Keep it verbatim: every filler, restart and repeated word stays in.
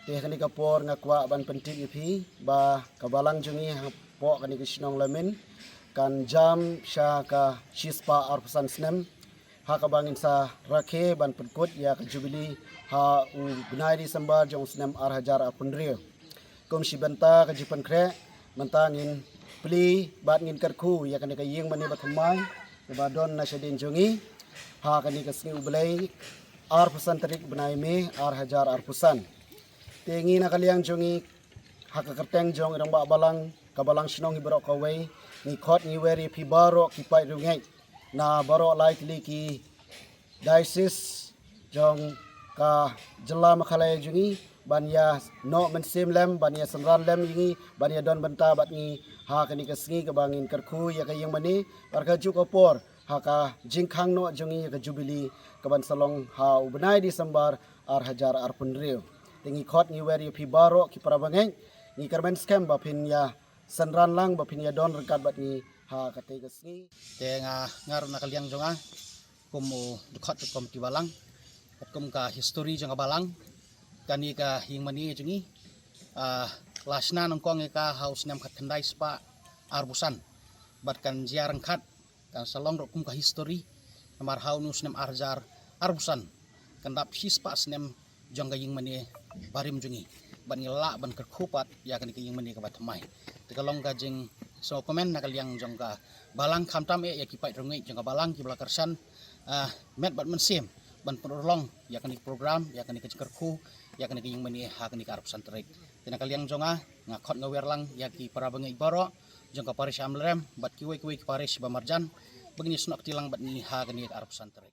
Te ha kane ka por nga kwah ban pyntip ïa phi ba ka balang jong ngi hapoh kane ka shnong Lamin kan jam sha ka shispah arphew san snem, ha kaba ngin sa rakhe ban pynkut ïa ka jubili ha u bnai Disembar jong u snem ar hajar arphew hynriew. Kum shi bynta ka jingpynkhreh, mynta ngin plie bad ngin kyrkhu ïa kane ka ïing mane bathymmai kaba don na shadien jong ngi ha kane ka sngi U Blei, arphew san tarik bnai May ar hajar arphew san. Te ngi na ka liang jong ngi, ha ka kyrteng jong i rangbah balang, ka balang shnong hi baroh kawei, ngi khot ngi wer ïa phi baroh ki paid riewngeit na baroh lai tylli ki diocese jong ka jylla Meghalaya jong ngi, ban ïa noh mynsiem lem, ban ïa synran lem ïa ngi, ban ïa don bynta bad ngi ha kane ka sngi kaba ngin kyrkhu ïa ka ïing mane, bad ka juh ka por ha ka jingkhang noh jong ngi ïa ka jubili kaban sa long ha u bnai Disembar ar hajar arphew hynriew. Te ngi khot ngi wer ïa phi baroh ki para bangeit, ngi kyrmen skhem ba phin ïa synran lang, ba phin ïa don ryngkat bad ngi ha katei ka sngi. Te nga, nga ruh na ka liang jong nga kum u dkhot jong ka komiti balang, kum ka history jong ka balang, kane ka ïing mane jong ngi, ah, la shna nyngkong ïa ka ha u snem khatkhyndai spah arphew san, bad kan jia ryngkat, kan sa long ruh kum ka history, namar ha une u snem ar hajar arphew san kan dap shispah snem jong ka ïing mane barim jong ngi, bad ngi lah ban kyrkhu pat ïa kane ka ïing mane kaba thymmai. Te ka long ka jingsngewkmen na ka liang jong ka balang, khamtam eh ïa ki paid riewngeit jong ka balang kiba la kyrshan, ah, met bad mynsiem ban pynurlong ïa kane ka program, ïa kane ka jingkyrkhu ïa kane ka ïing mane ha kane ka arphew san tarik. Te na ka liang jong nga, nga khot nga wer lang ïa ki para bangeit baroh jong ka parish Amlarem bad kiwei kiwei ki parish ba marjan, ba ngin ïasnoh kti lang bad ngi ha kane ka arphew san tarik.